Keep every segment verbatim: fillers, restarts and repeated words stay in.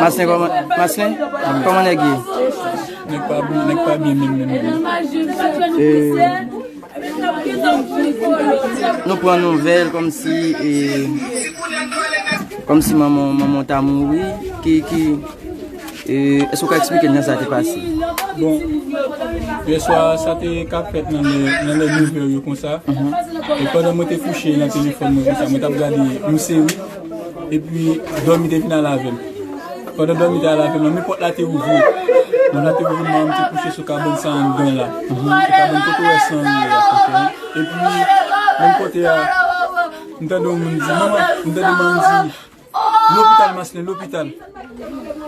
Maslin, kòman, Maslin, kòman nèg ye? Nèg pa byen, nèg pa byen menm, menm, menm. E, nou pran nouvèl kòmsi, e, kòmsi manman, manman w ta mouri, ki, ki, e, èske w ka eksplike n jan sa te pase? Bon, yè swa, sa te ka fèt nan lè, nan lè nevè yo konsa. E pandan mwen te kouche nan telefòn mwen konsa, mwen t ap gade yon seri, epi dòmi te vin al avè m. Pandan dòmi te al avè m nan, men pòt la te ouvri. Pòt la te ouvri, manman m te kouche sou kabann sa anndan la. Sou kabann kote w wè san an ye a. Epi, menm kote a, m tande yon moun di, "Manman," m tande manman m di, "Lopital, Maslin, lopital."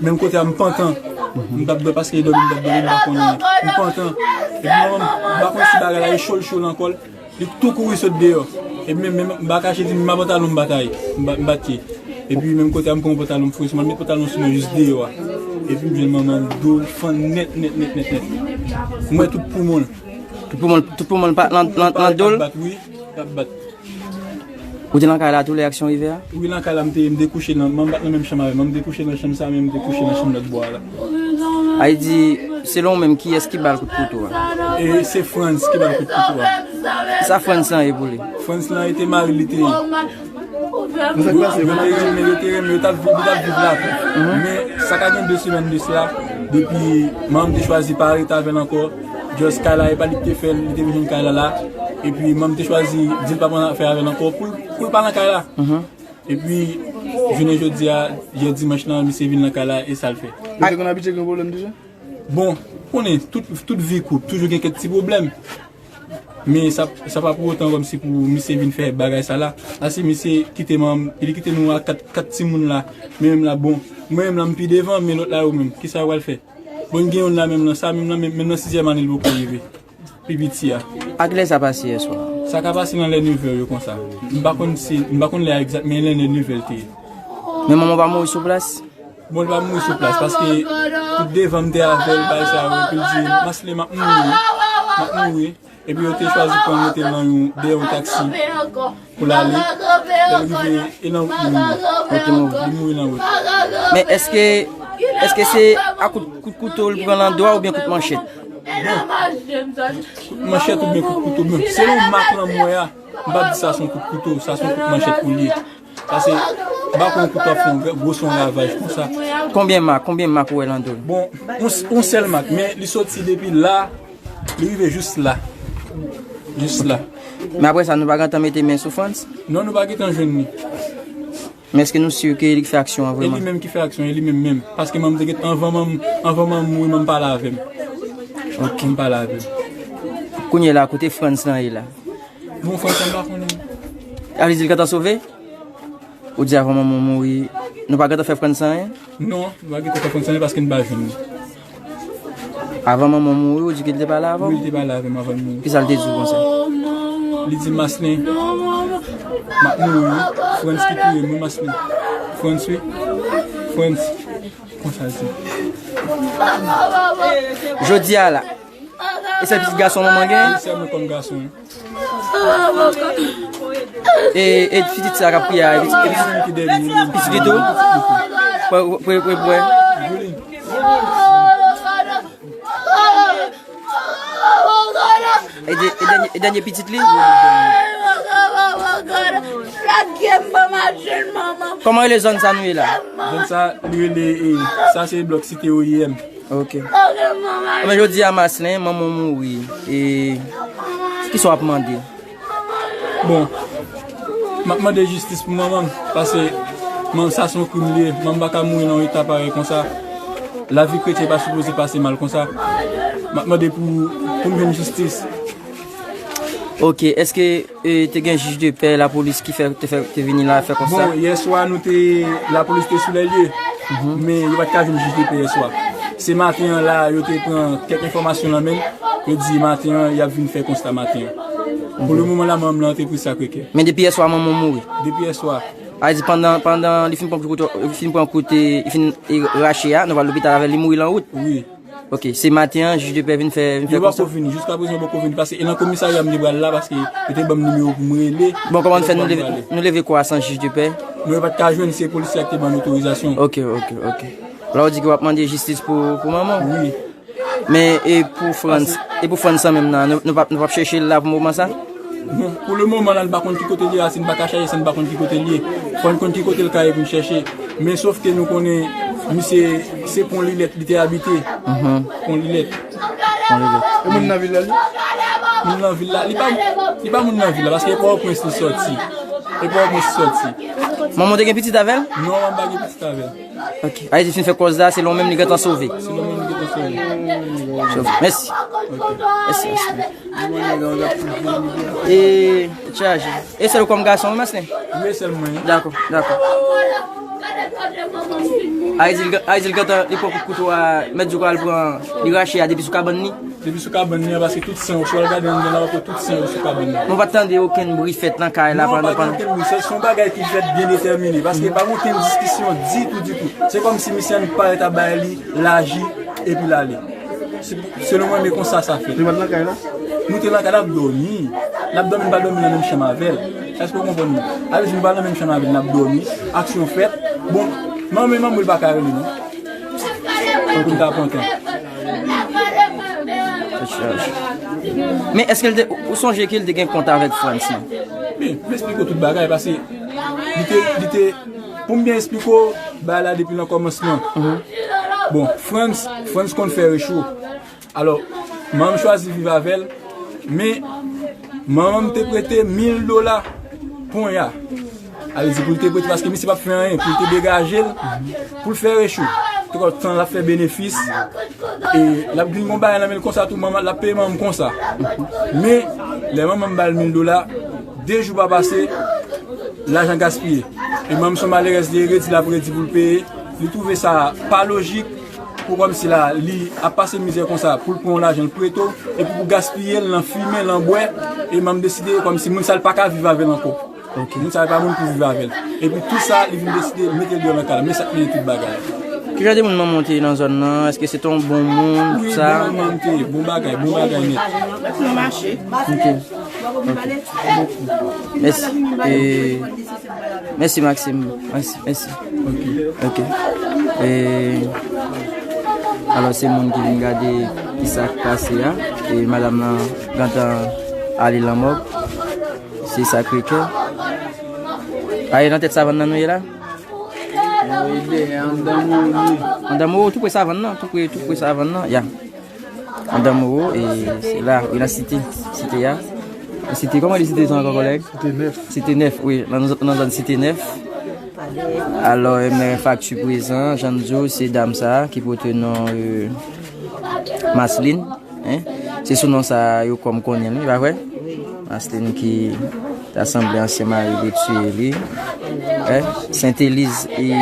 Menm kote a, m pantan. M t ap dòmi paske e dòmi m t ap dòmi, m pa konnen. M pantan. Epi manman m, m pa konnen si bagay la e cho l cho l ankò l. Li tou kouri sot deyò. Epi menm, menm, m pa kache di m, m a pantalon m batay. M ba-, m batye. Epi menm kote a, m pran pantalon m foure sou mwen, m met pantalon sou mwen jis deyò a. Epi m jwenn manman m do l fann nèt, nèt, nèt, nèt, nèt. M wè tout poumon l. Tout poumon l, tout poumon l pa nan, nan, nan do l? L ap bat, wi. L ap bat. Ou te nan kay la tou lè aksyon rive a? Wi, nan kay la, m te, m te kouche nan, manman m pa t nan menm chanm avè m. Manman m te kouche nan chanm sa, men m te kouche nan chanm lòt bò a la. Ay di, selon ou menm, kiyès ki ba l kout kouto a? E se Frantz ki ba l kout kouto a. Kisa Frantz lan ye pou li? Frantz lan e te mari l, li te ye. Yo te renmen, yo te renmen, yo t ap viv, yo t ap viv la tou. Men sa ka gen de semèn de sila, depi manman m te chwazi pa rete avè l ankò, just kay la, e pa li ki te fè l, li te vin jwenn kay la la. Epi manman m te chwazi di l pa pran afè avè l ankò pou l, pou l pa nan kay la. Epi, jounen jodi a, yè dimanch lan, misye vin nan kay la, e sa l fè. Yo te konn abitye gen pwoblèm deja? Bon, ou konnen, tout, tout vi koup, toujou gen kèk ti pwoblèm. Men sa, sa pa pou otan kòmsi pou misye vin fè bagay sa la. Asi misye kite manman m, li kite nou a kat, kat timoun la. Men menm la, bon, mwen menm la, m pi devan, men lòt la yo menm, kisa yo pral fè? Bon, gen youn la menm nan, sa menm nan, menm, menm nan sizyèm ane l poko rive. Pi piti a. A kilè sa pase yè swa? Sa ka pase nan lè nevè yo konsa. M pa konn si, m pa konn lè a egzak, men lè nevè l te ye. Men manman w pa mouri sou plas? Bon, li pa mouri sou plas, paske tout devan m te avè l, bagay sa yo, epi l di, "Maslin, m ap mouri, m ap mouri." Epi yo te chwazi pran l mete l nan yon, dèyè yon taksi pou l ale. Lè l rive, e nan wout li mouri. Li mouri nan wout. Men èske, èske se a kout, kout kouto l pran nan do a oubyen kout manchèt? Bon, kout manchèt oubyen kout kouto, men selon mak lan m wè a, m p ap di sa se yon kout kouto, sa se yon kout manchèt pou l ye. Pase, m pa konn kouto ap fè yon gwo, gwo son ravaj konsa. Konbyen mak, konbyen mak ou wè nan do l? Bon, yon, yon sèl mak, men li soti depi la, li rive jis la. Jis la. Men apre sa, nou pa gentan mete men sou Frantz? Non, nou pa gentan jwenn li. Men èske nou si ke li k fè aksyon an vrèman? E li menm ki fè aksyon, e li menm menm. Paske manman m te gentan, anvan manman, anvan manman m mouri, manman m pale avè m. Ok. Manman m pale avè m. Kounye a la, kote Frantz lan ye la? Bon, Frantz lan m pa konnen. A vle di l gentan sove? Ou di avan manman w mouri, nou pa gentan fè Frantz anyen? Non, nou pa gentan fè Frantz anyen paske nou pa jwenn li. Avan manman w mouri, ou di ke l te pale avè w? Wi, li te pale avè m avan l mouri. Kisa l te di w konsa? Li di, "Maslin, m ap mouri wi. Frantz ki touye m wi, Maslin. Frantz wi. Frantz." Konsa l di. Jodi a la, e sèl pitit gason manman gen? Wi, sèl mwen kòm gason wi. E, e pitit sa k ap kriye a, e pitit, e pitit, pitit li tou? Pwè, pwè, pwè, pwè. E de-, e dènye, e dènye pitit li? Kòman rele zòn sa nou ye la? Zòn sa, li rele, e, sa se blòk Site O I M. Ok. Men jodi a Maslin, manman w mouri. E kisa w ap mande? Bon, m ap mande jistis pou manman m, paske manman sa se yon krim li ye. Manman m pa ka mouri nan yon eta parèy konsa. Lavi kretyen pa sipoze pase mal konsa. M ap mande pou, pou m jwenn jistis. Ok, èske, e, te gen jij de pè, lapolis ki fè, te fè, te vini la fè konsta? Bon, yè swa nou te, lapolis te sou lè lye, men yo pa t ka jwenn jij de pè yè swa. Se maten an la, yo te pran kèk enfòmasyon nan men l, yo di maten an, y ap vin fè konsta maten an. Pou le moman la, manman m nan antrepriz Sacré-Cœur. Men depi yè swa, manman w mouri? Depi yè swa. A di pandan, pandan li fin pran kout, li fin pran kout, e, li fin, e, rache a, nou pral lopital avè l, li mouri lan wout? Wi. Ok, se maten an, jij de pè vin fè, vin fè Yo pa konstan? Ko vini, jiska prezan yo pa ko vini, paske e nan komisarya m te pral la, paske yo te ban m nimewo pou m rele. Bon, kòman n fè nou leve, nou leve kò a san jij de pè? Mwen pa t ka jwenn, se polisye a ki te ban m otorizasyon. Ok, ok, ok. La, ou di ke w ap mande jistis pou, pou manman w? Wi. Men, e pou Frantz, e pou Frantz sa menm nan, nou, nou p ap, nou p ap chèche l la pou moman sa? Non, pou le moman la, n pa konn ki kote l ye, Racine pa ka chache sa, n pa konn ki kote l ye. Fò n konn ki kote l ka ye pou n chèche. Men sof ke nou konnen, misye, se Pon Lilèt, li te abite. Mhm. Pon Lilèt. Pon Lilèt. E moun nan vil la, li? Moun nan vil la, li pa, li pa moun nan vil la, paske e Pòtoprens li sòti. E Pòtoprens li sòti. Manman w te gen pitit avè l? Non, manman m pa gen pitit avè l. Ok. Ayiti fin fè kòz la, selon w menm li gentan sove. Selon mwen, li gentan sove. Sove. Mèsi. Ok. Mèsi, mèsi. E, chaje. E sèl ou kòm gason, wi, Maslin? Wi, sèl mwen. Dakò, dakò. Ayiti, li gen-, Ayiti, li gentan, li pran kout kouto a, mèt di w al pran, li rache a depi sou kabann li? Depi sou kabann li an, paske tout san yo, si w al gade anndan la, w ap wè tout san yo sou kabann li an. Nou pa t tande okenn bri fèt nan kay la pandan, pandan. Non, pa gen okenn bri. Se, se yon bagay ki fèt byen detèmine, paske pa gen okenn diskisyon ditou, ditou. Se kòmsi misye annik parèt ap bay li laji, epi l ale. Se, selon mwen, men konsa sa fèt. Nou pa t nan kay la? Nou te nan kay la, n ap dòmi. N ap dòmi, n pa dòmi nan menm chanm avè l. Èske w konprann mwen? Sa vle di nou pa nan menm chanm avè l, n ap dòmi. Aksyon fèt. Bon, manman, manman, l pa ka rele, non. Pou n ta pran tan. Men èske l te, ou sonje ke l te gen kont avèk Frantz, non? Men, m esplike w tout bagay, paske li te, li te, pou m byen esplike w, bagay la depi nan kòmansman. Mhm. Bon, Frantz, Frantz konn fè recho. Alò, manman m chwazi viv avè l, men manman m te prete mil dola ponya. Sa vle di pou l te prete, paske misye p ap fè anyen, pou l te degaje l, pou l fè recho. Twòp tan l ap fè benefis, e l ap vin gon bagay nan men l konsa tou, manman, l ap peye manman m konsa. Men, lè manman m ba l mil dola, de jou pa pase, lajan gaspiye. E manman m se yon malerèz, li redi, l ap redi pou l peye. Li twouve sa pa lojik, pou kòmsi la, li ap pase mizè konsa, pou l pran yon lajan, l prete w, epi pou gaspiye l nan fimen, nan bwè, e manman m deside kòmsi moun sa, l pa ka viv avè l ankò. Ok. Moun sa, e pa moun pou viv avè l. Epi tou sa, li vin deside mete l deyò nan kay la. Men sa k mennen tout bagay. Ki jan de moun manman w te ye nan zòn nan? Èske se te yon bon moun, tout sa? Wi, bon manman m te ye, bon bagay, bon bagay nèt. Nan mache. Ok. Ok. Mèsi. E, mèsi, Maxime. Mèsi, mèsi. Ok. Ok. E, alò, se moun ki vin gade ki sa k pase a. E madanm nan gentan ale lan mòg. Se Sacré-Cœur. A, e nan tèt savann nan nou ye la? Nou ye dèyè, anndan Moro. Anndan Moro, tou pre savann nan, tou pre, tou pre savann nan, ya. Anndan Moro, e se la, wi, nan site, site a. Nan site, kòman li site sa ankò, kòlèg? Site nèf. Site nèf, wi, nan, nan zòn site nèf. Alò, e, men fakti prezan, jan n di w, se dam sa a ki pote non, e, Maslin, en. Se sou non sa a yo kòm konnen li, pa vre? Maslin ki ta sanble ansyen mari li tiye li. En. Senteliz e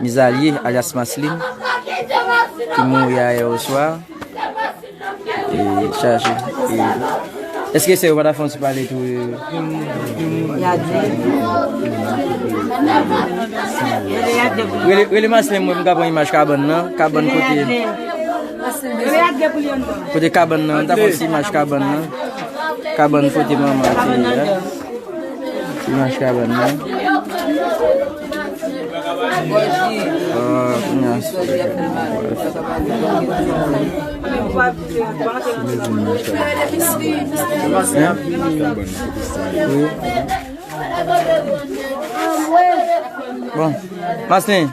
Mizalye, alyas Maslin, ki mouri ayè oswa. E chaje. E, èske sè yo pa ta fè yon ti pale tou? E, rele, rele Maslin, mwen, m ka pran imaj kabann nan. Kabann kote, kote kabann nan, m ta pran ti imaj kabann nan. Kabann kote manman an te ye a. Imaj kabann nan. Ah, kounye a. Hein? Wi. Bon. Maslin,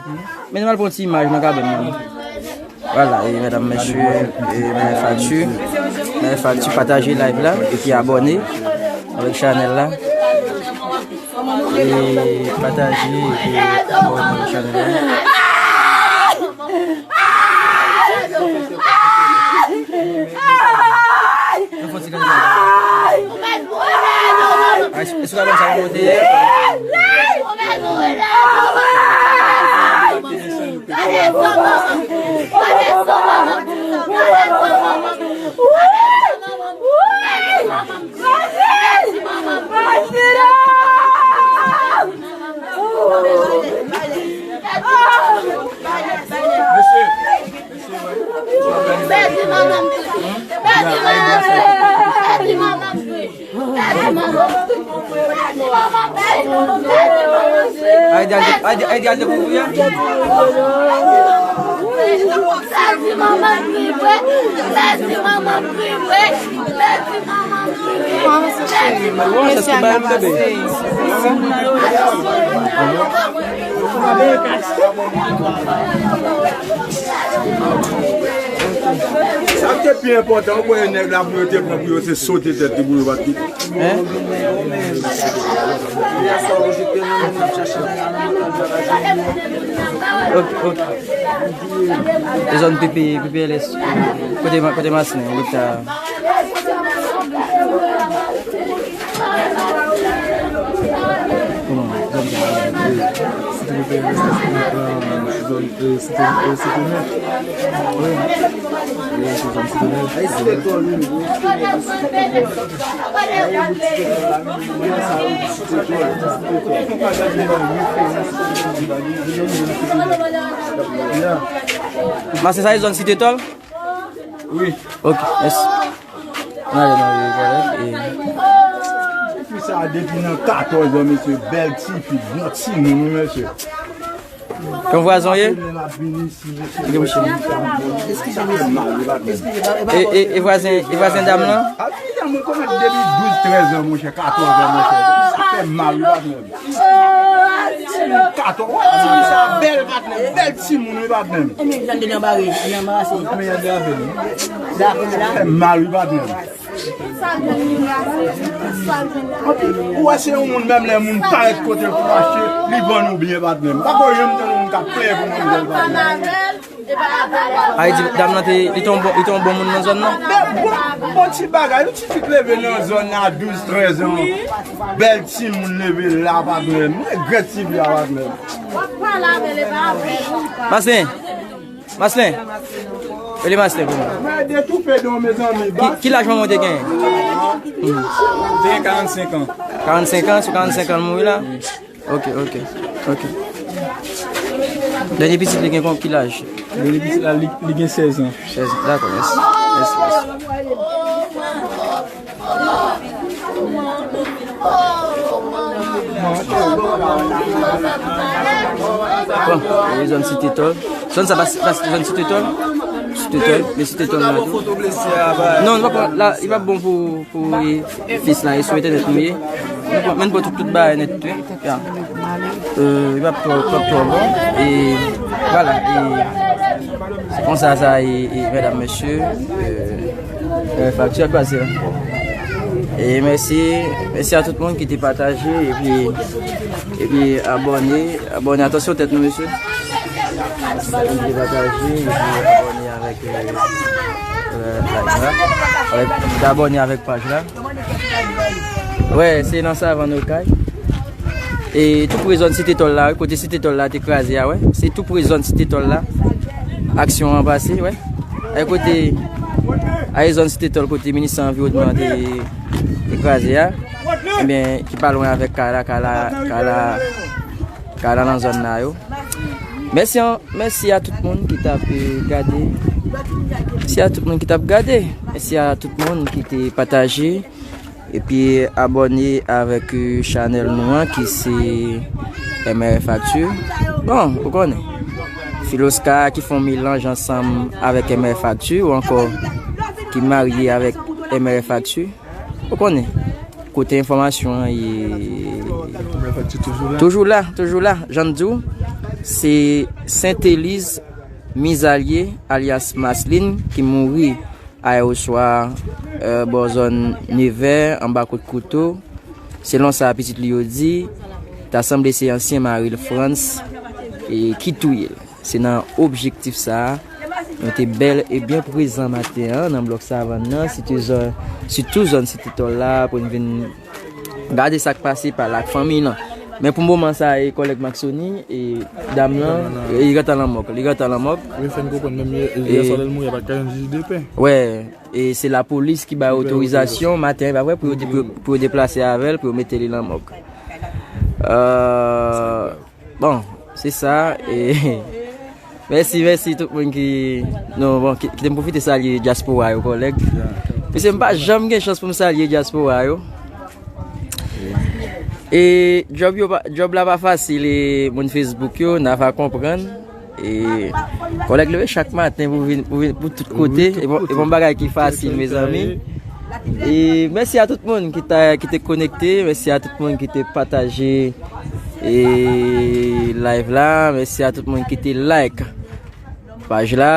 men nou al pran ti imaj nan kabann nan. Vwala, e medam, mesye, e men fakti, men fakti, pataje live la, epi abòne avèk chanèl la. E pataje, epi abòne avèk chanèl la. Nan fon ti kantè. Ay, sou album sa, nou te. Mesye, mesye, mwen, se yon òganizasyon Ay, di al de-, ay, di, ay, di al dekouvri a. Mèsi, manman, mèsi, bebe. Sa ki te pi enpòtan, ou kwè nèg la pou yo te pran pou yo se sote tèt li pou yo pa t kite. Hein? Ok, ok. E zòn P P, P P L S, kote, kote Maslin, leta. Kòman? Zòn sa a? Site P P L S, zòn, eh, site, eh, site nèf. Wi. Wi, se zòn site nèf. Maslin, sa e zòn Site Tòl? Wi. Ok, mèsi. N ale nan revòlè. Fi sa depi nan katòz an, mesye, bèl tifi, bon timoun, wi, mesye. Yon vwazen w ye? Li gen mouche. E, e, e vwazen, e vwazen dam lan? A, fi sa, mwen konn depi douz, trèz an, monchè, katòz an, monchè. Sa fè mal, wi, patnè. Kato, wè, ti sa bèl, patnè, bèl timoun, wi, patnè. Ebyen, jan de nan bare, nan bare se. Ebyen, jan de avè nou. Sa fè mal, wi, patnè. Ou wè, se yon moun, menm lè moun parèt kote l pou achte, li vann ou byen, patnè. M pa ko janm tande moun k ap plenyen pou manjèl, patnè. Ay di, dam nan te, li te yon bon, li te yon bon moun nan zòn nan. Men bon, bon ti bagay, yon ti fi k leve nan zòn nan a douz, trèz an. Bèl timoun leve la, patnè. M regrèt ti fi a, patnè. Maslin. Maslin. Rele Maslin pou mwen. Mwen de toufe don, mezanmi. Ki, ki laj manman w te genyen? Te gen karannsenk an. Karannsenk an, sou karannsenk an l mouri la? Ok, ok, ok. Dènye pitit li gen kon ki laj? Dènye pitit la, li, li gen sèz an. Sèz an, dakò, mèsi. Mèsi, mèsi. Bon, e zòn Site Tòl. Zòn sa pa, pa zòn Site Tòl? Site Tòl, men Site Tòl la tou. Non, li pa, la, li pa bon pou, pou, e, fis la, e sou entènèt nou ye. Nou pran, men nou pran tout, tout bagay nèt tou. Ya. Euh, li p ap twò, p ap twò bon. E vwala, e se konsa sa ye, e medam, mesye, euh, euh, fakti a kwaze la. E mèsi, mèsi a tout moun ki te pataje, epi, epi abòne, abòne. Atansyon tèt nou, mesye. Ki te pataje, epi abòne avèk, euh, euh, live la. Avèk, ki te abòne avèk paj la. Wè, se nan Savann Okay. E tou pre zòn Site Tòl la, wi, kote Site Tòl la te kraze a, wè. Se tou pre zòn Site Tòl la. Aksyon an pase, wè. E kote, a e zòn Site Tòl kote minis anviwònman te, te kraze a. Ebyen, ki pa lwen avèk kay la, kay la, kay la, kay la nan zòn la yo. Mèsi an, mèsi a tout moun ki t ap, eh, gade. Mèsi a tout moun ki t ap gade. Mèsi a tout moun ki te pataje. Epi abòne avèk, eh, chanèl nou an ki se M R F Actu. Bon, ou konnen. Filosca ki fè yon melanj ansanm avèk M R F Actu ou ankò ki marye avèk M R F Actu. Ou konnen. Kote enfòmasyon an ye. M R F Actu toujou la. Toujou la, toujou la. Jan m di w, se Senteliz Mizalye, alyas Maslin, ki mouri ayè oswa, euh, bò zòn Nevè, anba kout kouto. Selon sa pitit li yo di, ta sanble se ansyen mari l, Frantz, e ki touye l. Se nan objektif sa a, nou te bèl e byen prezan maten an nan blòk Savann nan, sitou zòn, sitou zòn Site Tòl la, pou n vin gade sa k pase pa la ak fanmi lan. Men pou moman sa, e kòlèg Maxony, e dam lan, e li gentan lanmòg, li gentan lanmòg. Wi, fè n konprann menm yè, yè swa lè l mouri, pa t ka jwenn jij de pè. Wè, e se lapolis ki bay otorizasyon maten, pa vre, pou yo, pou, pou yo deplase avè l, pou yo mete li lanmòg. Euh, bon, se sa, e Mèsi, mèsi tout moun ki, non, bon, ki, ki te m pwofite salye dyaspora yo, kòlèg. Mesye, m pa janm gen chans pou m salye dyaspora yo. E djòb yo pa, djòb la pa fasil, e moun Facebook yo, n a va konprann. E kòlèg leve chak maten pou vin, pou vin, pou tout kote. E bon, e bon bagay ki fasil, mezanmi. E mèsi a tout moun ki ta, ki te konekte, mèsi a tout moun ki te pataje e live la, mèsi a tout moun ki te like paj la.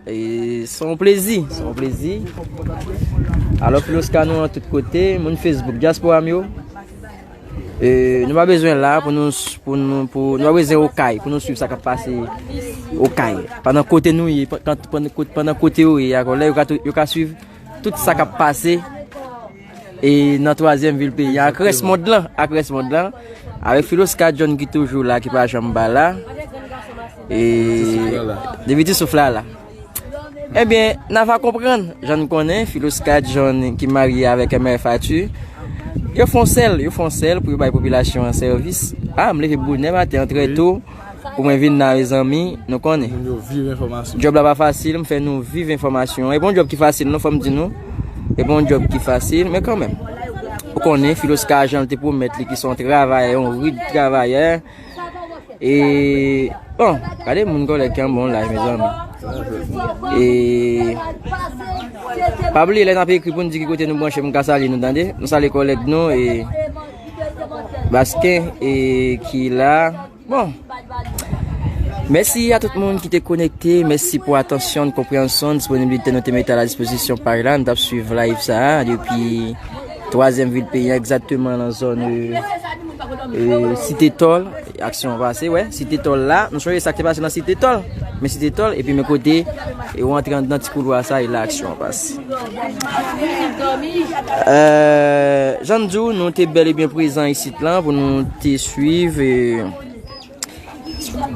E se yon plezi, se yon plezi. Alò, Filosca nou an tout kote, moun Facebook, dyaspora m yo. E nou pa bezwen la pou nou, pou nou, pou, nou pa bezwen Okay pou nou swiv sa k ap pase Okay. Pandan kote nou ye, pa-, kan, pandan, kot-, pandan kote yo ye, akò, lè yo ka tou, yo ka swiv tout sa k ap pase e nan twazyèm vil peyi a, ak rès mond lan, ak rès mond lan, avèk Filosca John ki toujou la, ki pa janm pa la. E depi ti souf la la. Ebyen, n a va konprann, jan n konnen, Filosca John ki marye avèk M R F Arthur, yo fè yon sèl, yo fè yon sèl pou yo bay popilasyon an sèvis. A, m leve bonè maten an trè to, pou mwen vin la, mezanmi, nou konnen. Moun yo viv enfòmasyon. Djòb la pa fasil, m fè nou viv enfòmasyon. E bon djòb ki fasil, non, fò m di nou. E bon djòb ki fasil, men kanmenm. Ou konnen, Filosca jan l te pwomèt li ki se yon travayè, yon rid travayè. E, bon, gade moun kòlèg ki anba yon live, mezanmi. E, pa bliye, lè n ap ekri pou n di ki kote nou branche, m ka salye nou, tande. Nou salye kòlèg nou, e, Basken, e, ki la. Bon. Mèsi a tout moun ki te konekte. Mèsi pou atansyon, konpreyansyon, disponibilite nou te mete a la dispozisyon paj la. Nou t ap swiv live sa a depi twazyèm vil peyi a, egzakteman nan zòn, e, e, Site Tòl. Aksyon an pase, wè. Site Tòl la. Nou sonje sa k te pase nan Site Tòl. Men Site Tòl, epi men kote, e ou antre anndan ti koulwa sa, e la aksyon an pase. E, jan m di w, nou te bèl e byen prezan isit la pou nou te swiv, e,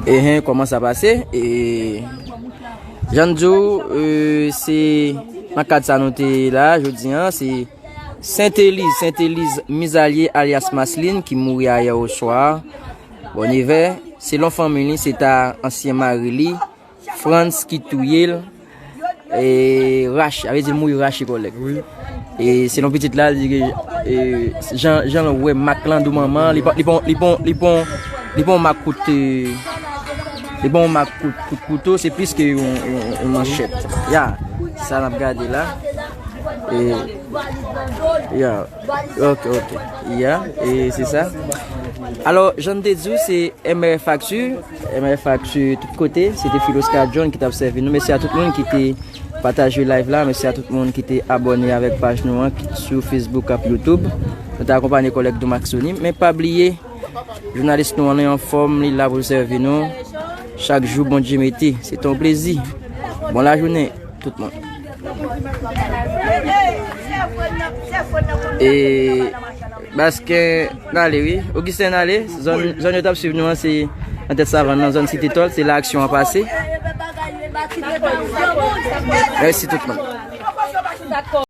Ehen, kòman sa pase? E, jan m di w, e, se nan kad sa nou te la, jodi a, se Senteliz, Senteliz Mizalye alyas Maslin ki mouri ayè oswa. Bon, nèf è, selon fanmi li, se ta ansyen mari li, Frantz ki touye l, e, rache, sa vle di l mouri rache kòlèg. Wi. E selon pitit la, li di ke, e, jan, jan l wè mak lan dou manman, li pa, li pa, li pa, li pa yon mak kout, e, li pa yon mak kout, kout kouto, se plis ke yon, yon, yon manchèt. Ya, sa n ap gade la. E, ya, ok, ok. Ya, e se sa. Alò, jan m te di w, se M R F Actu, M R F Actu tout kote, se te Filosca John ki t ap sèvi nou. Mèsi a tout moun ki te pataje live la, mèsi a tout moun ki te abòne avèk paj nou an, ki sou Facebook ak YouTube. Nou te akonpanye kòlèg nou Maxoni, men pa bliye, jounalis nou an, li anfòm, li la pou l sèvi nou. Chak jou Bondye mete, se te yon plezi. Bon lajounen, tout moun. E Basken n ale, wi. Augustin n ale. Zòn, zòn yo t ap swiv nou an, se nan tèt savann nan, zòn Site Tòl, se la aksyon an pase. Mèsi tout moun.